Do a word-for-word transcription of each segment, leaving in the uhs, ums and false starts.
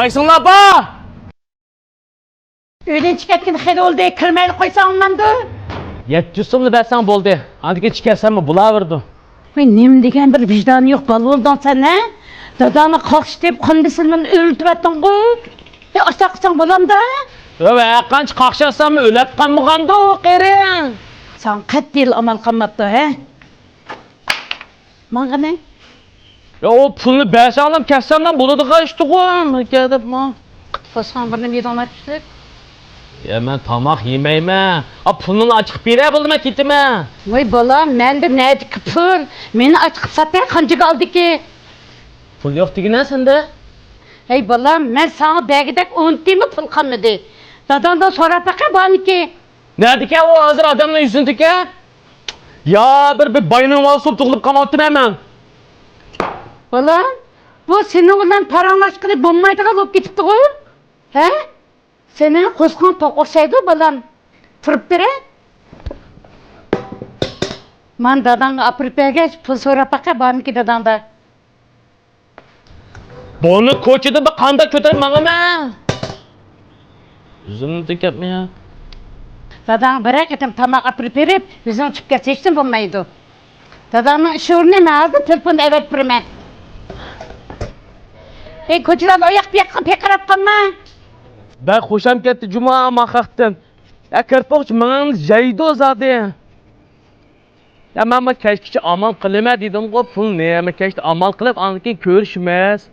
قايسىڭلار بار؟ ئۆيدىن چىقىۋەتكىلى خېلى بولدى، كىرمەيلا قويساڭ بولمامدۇ؟ يەتتە يۈز سومنى بەرسەڭ بولدى. ئاندىن كېيىن چىقىۋەتسەممۇ بولاۋېرىدۇ. ۋاي، نېمە دېگەن بىر ۋىجدانى يوق بالا بولدۇڭ سەن، ھە؟ داداڭنى قاقشىتىپ، قان بېسىمىنى ئۆرلىتىۋەتتىڭغۇ. ئە، ئاشۇنداق قىلساڭ بولامدا؟ ياۋ، ھەرقانچە قاقشاتساممۇ ئۆلۈپ قالمىغاندۇ، قېرى. ساڭا قەتئىيلا ئامال قالماپتۇ، ھە؟ ماڭغىنى. يا، ئۇ پۇلنى بەرسەڭلام كەتسەملا بولىدىغان ئىشتىغۇ، مەن كەتىپ ما. قىتىپ باسقان بىر نېمە يېدىڭلار چۈشلۈك؟ يا، مەن تاماق يېمەيمەن. ئا، پۇلنىلا ئاچىقىپ بېرە، بولدى، مەن كېتىمەن. ۋاي بالام، مەندە نەدىكى پۇل؟ مېنى ئاچىقىپ سات، قانچىگە ئالدىكى؟ پۇل يوق دېگىنە سەندە؟ ھەي بالام، مەن ساڭا بەرگۈدەك ئون تىيىنمۇ پۇل قالمىدى. داداڭدىن سوراپ بېقە بارمىكى؟ نەدىكەن ئۇ ھازىر ئادەمنىڭ يۈزىدىكەن؟ يا بىر، بىر باينىڭ بالىسى بولۇپ تۇغۇلۇپ قالماپتىمەن مەن. بالام، بۇ سېنىڭ بىلەن پاراڭلاشقىلى بولمايدىغان بولۇپ كېتىپتىغۇ؟ ھە؟ سېنىڭ قورسىقىڭ توق ئوخشايدۇ، بالام. تۇرۇپ بېرە. مانا داداڭغا ئاپىرىپ بەرگەچ، پۇل سوراپ باقە، بارمىكى داداڭدا؟ بۇنى كوچىدا بىر قانداق كۆتۈرۈپ ماڭىمەن؟ ئۆزۈمدىن كەتمەي. داداڭ بىرەر قېتىم تاماق ئاپىرىپ بېرىپ، ئۆزۈڭ چىقىپ كەتسە ھېچنېمە بولمايدۇ. داداڭنىڭ ئىش ئورنىنى مەن ھازىر تېلېفوندا ئەۋەتىپ بېرىمەن. ئەي، كوچىلاردا ئۇياق بۇياققا پىرقىراپ قالما. بەك خۇشام كەتتى جۇما ماخاقتىن. يا كىرپۇقچى مېڭەڭنى جەيدۇ زادى. يا، مەن بۇ كەچكىچە ئامال قىلىمەن دېدىمغۇ، پۇلنى. مەن كەچتە ئامال قىلىپ، ئاندىن كېيىن كۆرۈشىمىز.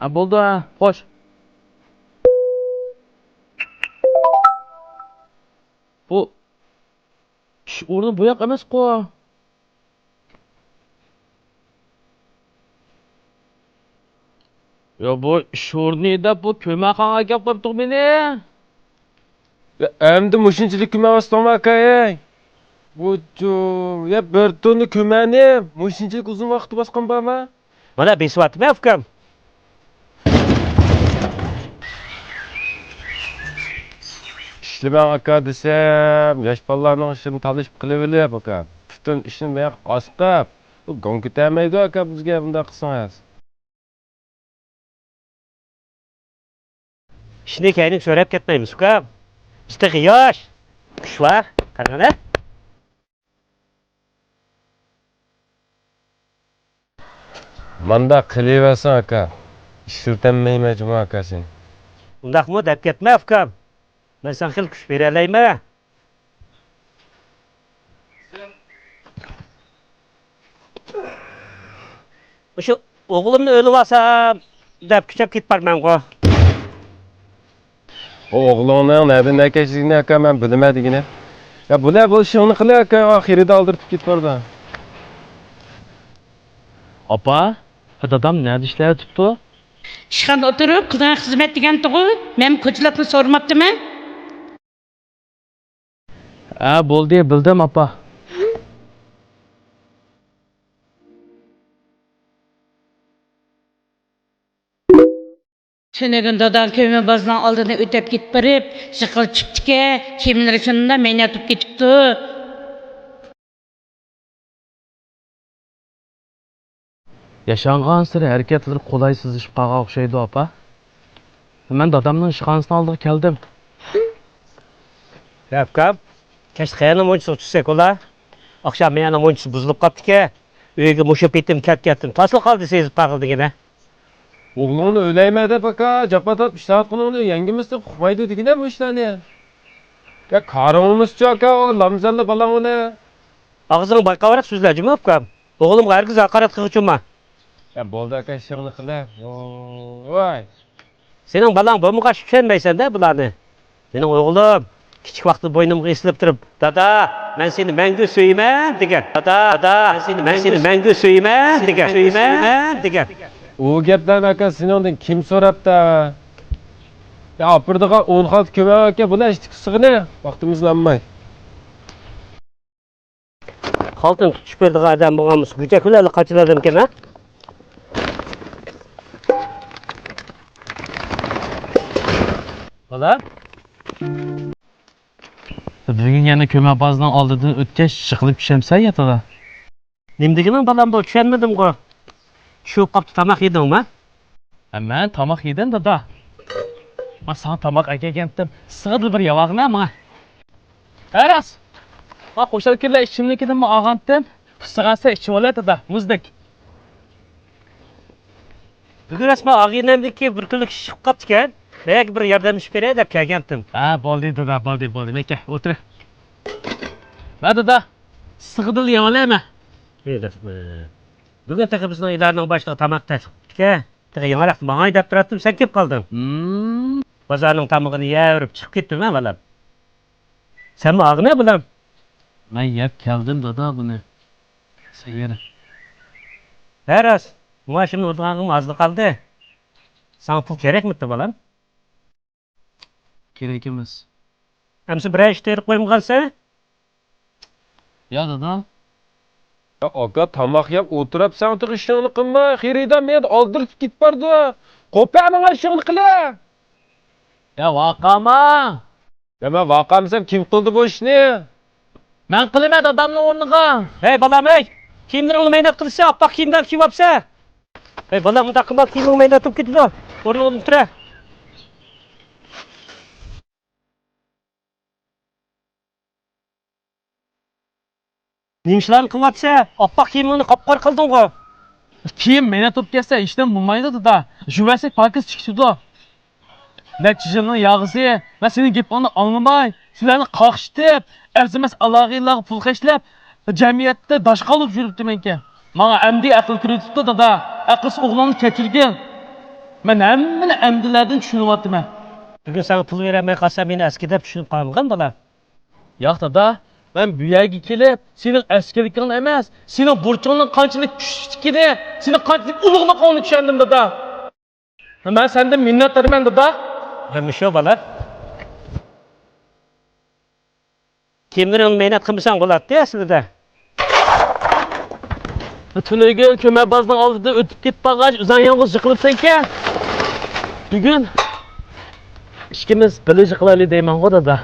ھە، بولدى، ھە، خوش. بۇ ئىش ئورنى بۇ ياق ئەمەسقۇ. يا، بۇ ئىش ئورنى دەپ بۇ كۆمەخانىغا ئەكەپ قويۇپتۇق مېنى. يا، ئەمدى مۇشۇنچىلىك كۆمەۋاتساڭمۇ ئاكا، ھەي. بۇ، يا، بىر توننا كۆمەنى مۇشۇنچىلىك ئۇزۇن ۋاقىت باسقان بارمۇ؟ مانا بېسىۋاتىمەن ئۇكام. ئىشلىمەڭ ئاكا دېسەم، ياش بالىلارنىڭ ئىشىنى تالىشىپ قىلىۋېلىپ ئاكا. پۈتۈن ئىشنى مەيەققە ئاسقاپ، بۇ گاڭ كۆتەرمەيدۇ ئاكا بىزگە بۇنداق قىلسىڭىز. ئىشنى كەينىگە سۆرەپ كەتمەيمىز ئۇكام. بىز تېخى ياش. كۈچ بار. قارىغىنە. مانداق قىلىۋەرسەڭ ئاكا، ئىشلىتەلمەيمەن جۇما ئاكا سېنى. ئۇنداقمۇ دەپ كەتمە ئۇكام، مەن ساڭا خېلى كۈچ بېرەلەيمەن. مۇشۇ ئوغلۇمنى ئۆلۈۋالسام دەپ كۈچەپ كېتىپ بارىمەنغۇ. ئوغلۇڭنىڭ نەدىن ئەكەشلىكىنى ئاكا مەن بىلىمەن دېگىنە. يا بۇلار بولۇشۇڭنى قىلە ئاكا، خېرىدە ئالدىرتىپ كېتىپ بارىدۇ. ئاپا، دادام نەدە ئىشلەۋېتىپتۇ؟ ئىشخانىدا ئولتۇرۇپ قىلىدىغان خىزمەت دېگەنتىغۇ، مەن كوچىلاپمۇ سورىماپتىمەن. ھە، بولدى، بىلدىم، ئاپا. تۈنۈگۈن داداڭ كۆمۈر بازىنىڭ ئالدىدىن ئۆتۈپ كېتىپ بېرىپ، جىقىلدىپ چىقىپتىكەن، كىيىملىرى شۇنداق مەينەتلىپ كېتىپتۇ. ياشانغانسېرى ھەرىكەتلىرى قولايسىزلىشىپ قالغان ئوخشايدۇ، ئاپا. مەن دادامنىڭ ئىشخانىسىنىڭ ئالدىغا كەلدىم. يا ئۇكام، كەچتە قەيەرنىڭ مۇنچىسىغا چۈشسەك ئۇلار؟ ئاخشام مېنىڭ مۇنچىسى بۇزۇلۇپ قاپتىكەن. ئۆيگە مۇشۇ پېتىم كەپ كەتتىم. تاسلا قالدى سېزىپ قالغىلى دېگىنە. ئوغلۇڭنى ئۆلەيمەن دەپ ئاكا، جاپا تارتىپ ئىشلەۋاتقىنىڭنى يەڭگىمىزسەن ئۇقمايدۇ دېگىنە بۇ ئىشلارنى. يا كارىڭ بولمىسىچۇ ئاكا، ئۇ لامزەللە بالاڭ ئۇنى. ئاغزىڭ بايقاۋراق سۆزلە جۇما ئۇكام. ئوغلۇمغا ھەرگىز ھاقارەت قىلغۇچۇما. يا بولدى ئاكا، ئىشىڭنى قىلە. ۋاي. سېنىڭ بالاڭ بولمىغاچ چۈشەنمەيسەن-دە بۇلارنى. مېنىڭ ئوغلۇم كىچىك ۋاقتىدا بوينۇمغا ئېسىلىپ تۇرۇپ، «دادا، مەن سېنى مەڭگۈ سۆيىمەن» دېگەن. «دادا، دادا، مەن سېنى، مەن سېنى مەڭگۈ سۆيىمەن» دېگەن. سۆيىمەن دېگەن. ئۇ گەپلەرنى ئاكا سېنىڭدىن كىم سوراپتۇ؟ يا ئاپىرىدىغان ئون خالتا كۆمەك ئاكا، بۇنى ئىشتىكى سىغىنى ۋاقتىمىزنى ئالماي. خالتىنى تۇتۇش بېرىدىغان ئادەم بولغان بولسا، گۈجەكلەرلا قاچىلىدىكەن ھە؟ بالا. بۈگۈن يەنە كۆمەك بازىنىڭ ئالدىدىن ئۆتكەچ، جىقىلىپ چۈشەمسەن ياتىدا. نېمە دېگىنىڭ بالام بۇ؟ چۈشەنمىدىمغۇ. چۈشۈپ قاپتۇ، تاماق يېدىڭمۇ؟ ھە، مەن تاماق يېدىم، دادا. مەن ساڭا تاماق ئەكەلگەنتىم. ئىسسىقىدا بىر يەۋالغىنە ماڭا. ھە، راست. مەن قوشاكىلەر ئىچىملىكىدىنمۇ ئالغانتىم. ئىسسىق ئەسە ئىچىۋالە، دادا. مۇزدەك. بۈگۈن ئەسما ئاغىنەمدىكى بىر كۈنلۈك ئىش چىقىپ قاپتىكەن. مەيەگە بىر ياردەملىشىپ بېرەي دەپ كەلگەنتىم. ھە، بولدى، دادا، بولدى، بولدى. مەكە، ئولتۇر. ھە، دادا. ئىسسىقىدىلا يەۋالە مەن. بۈگۈن تېخى بىزنىڭ ئىدارىنىڭ باشلىقى تاماق تەكلىپ قىپتىكەن. تېخى يېڭىراق ماڭاي دەپ تۇراتتىم، سەن كېلىپ قالدىڭ. ھىم. بازارنىڭ تامىقىنى يەۋېرىپ چىقىپ كەتتىم ھە، بالام. سەنمۇ ئاغىنە، بالام؟ مەن يەپ كەلدىم، دادا، بۇنى. سەن يەنە. ھە، راست. مائاشىمنى ئۇرغانغىمۇ ئازلا قالدى. ساڭا پۇل كېرەكمىتى، بالام؟ كېرەك ئەمەس. ئەمسە بىرەر ئىش تېرىپ قويمىغانسەن؟ يا، دادا. يا، ئاكا، تاماق يەپ ئولتۇرۇپ سەن تېخى ئىشىڭنى قىلما. خېرىدار مېنى ئالدىرىتىپ كېتىپ بارىدۇ. قوپە ماڭا ئىشىڭنى قىلە. يا، ۋارقىرىما. يا، مەن ۋارقىرىمىسام كىم قىلدى بۇ ئىشنى؟ مەن قىلىمەن دادامنىڭ ئورنىغا. ھەي، بالام، ھەي! كىيىملىرىڭنى مەينەت قىلسا، ئاپئاق كىيىملەر كىيىۋاپسەن. ھەي، بالام، مۇنداق قىلما، كىيىمىڭ مەينەت بولۇپ كېتىدۇ. ئورنۇڭدىن تۇرە. نېمە ئىشلارنى قىلىۋاتىسەن؟ ئاپئاق كىيىمىڭنى قاپقارا قىلدىڭغۇ؟ كىيىم مەينەت بولۇپ كەتسە، ھېچنېمە بولمايدۇ، دادا. يۇۋەرسەك پاكىز چىقىدۇ. نەچچە يىلنىڭ ياغىسى، مەن سېنىڭ گېپىڭنى ئاڭلىماي، سىلەرنى قاقشىتىپ، ئەرزىمەس ئالاھىدىلەرگە پۇل خەجلەپ، جەمئىيەتتە داشقال بولۇپ يۈرۈپتىمەنكەن. ماڭا ئەمدى ئەقىل كىرىۋېتىپتۇ، دادا. ئەقىلسىز ئوغلۇمنى كەچۈرگىن. مەن ھەممىنى ئەمدىلەردىن چۈشىنىۋاتىمەن. بۈگۈن ساڭا پۇل بېرەلمەي قالسام، مېنى ئەسكى دەپ چۈشىنىپ قالمىغىن، بالا. ياق، دادا. مەن بۇ يەرگە كېلىپ، سېنىڭ ئەسكىلىكىڭنى ئەمەس، سېنىڭ بۇرچۇڭنىڭ قانچىلىك كۈچلۈكلۈكىنى، سېنىڭ قانچىلىك ئۇلۇغلۇقۇڭنى چۈشەندىم، دادا. مەن سەندىن مىننەتدارمەن، دادا. ھەمىشە بالا. كىيىملىرىڭنى مەينەت قىلمىساڭ بولاتتى ئەسلىدە. تۈنۈگۈن كۆمەربازنىڭ ئالدىدىن ئۆتۈپ كېتىپ بارغاچ، ئۆزۈڭ يالغۇز يىقىلىپسەنكەن. بۈگۈن ئىككىمىز بىللە يىقىلايلى دەيمەنغۇ، دادا.